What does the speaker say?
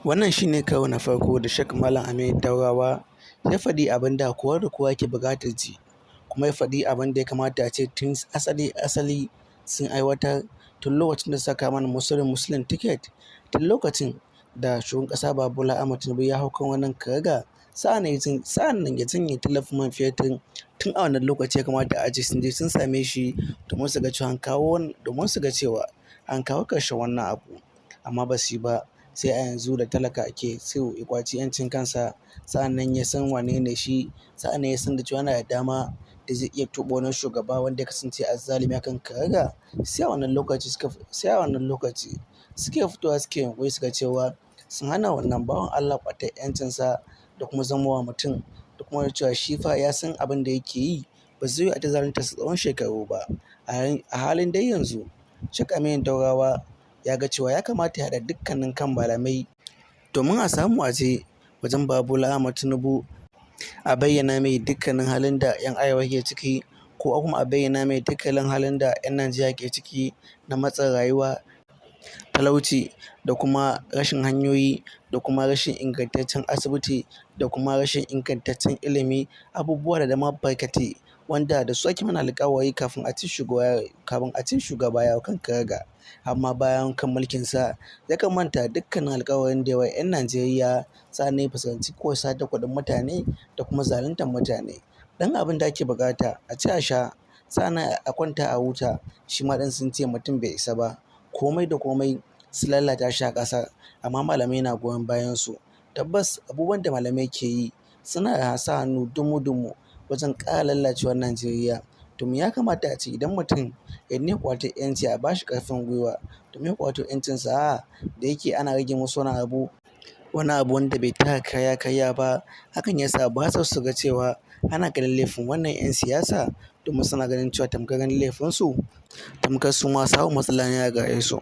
Wannan shi ne karo na farko da Sheikh Malam Aminu Daurawa ya faɗi abin da kowa da kowa ke buƙatar ji, kuma ya faɗi abin da ya kamata a ce tun asali asali sun aiwatar tun lokacin da suka kawo mana Muslim Muslim ticket, tun lokacin da shugaban ƙasa Baba Bola Ahmed Tinubu ya hau kan wannan karaga, sa'an nan ya janye tallafin man fetur. Tun a wannan lokaci ya kamata a ce sun je sun same shi domin su ga cewa an kawo ƙarshen wannan abu, amma ba su yi ba sai a yanzu da talaka ke so ya ƙwaci 'yancin kansa, sa'an nan ya san wane ne shi, sa'an nan ya san da cewa yana da dama da zai iya tuɓe wani shugaba wanda ya kasance azzalumi a kan karaga. Sai a wannan lokaci suke fitowa suke yunƙuri su ga cewa sun hana wannan bawan Allah ƙwatar 'yancinsa da kuma zamowa mutum, da kuma cewa shi fa ya san abin da yake yi, ba zai yiwu a ta zaluntarsa tsawon shekaru ba. A halin dai yanzu, Sheikh Aminu Daurawa ya ga cewa ya kamata ya haɗa dukkanin kan malamai domin a samu a je wajen Baba Bola Ahmed Tinubu a bayyana mai dukkanin halin da 'yan arewa ke ciki, ko kuma a bayyana mai dukkanin halin da 'yan Najeriya ke ciki na matsin rayuwa, talauci, da kuma rashin hanyoyi, da kuma rashin ingantaccen asibiti, da kuma rashin ingantaccen ilimi, abubuwa da dama barkatai wanda da su ake mana alƙawari kafin a ce shugaba ya hau kan karaga. Amma bayan kan mulkinsa, yakan manta dukkanin alƙawarin da ya wa 'yan Najeriya, sa'an nan ya fuskanci ko satar kuɗin mutane da kuma zaluntar mutane. Ɗan abin da ake buƙata a ci a sha, sa'an nan a kwanta a huta, shi ma ɗin sun ce mutum bai isa ba. Komai da komai su lalata shi a ƙasar, amma malamai na goyon bayan su. Tabbas, abubuwan da malamai ke yi suna sa hannu dumu-dumu wajen ƙara lalacewar Najeriya. Domin ya kamata a ce idan mutum ya nemi ƙwatar 'yanci, a ba shi ƙarfin gwiwa domin ya ƙwato 'yancinsa. A'a, da yake ana rage musu wani abu wanda bai taka kara ya karya ba, hakan ya sa ba sa so su ga cewa ana ganin laifin wannan 'yan siyasa, domin suna ganin cewa tamkar ganin laifinsu tamkar su ma samun matsala ne a gare su.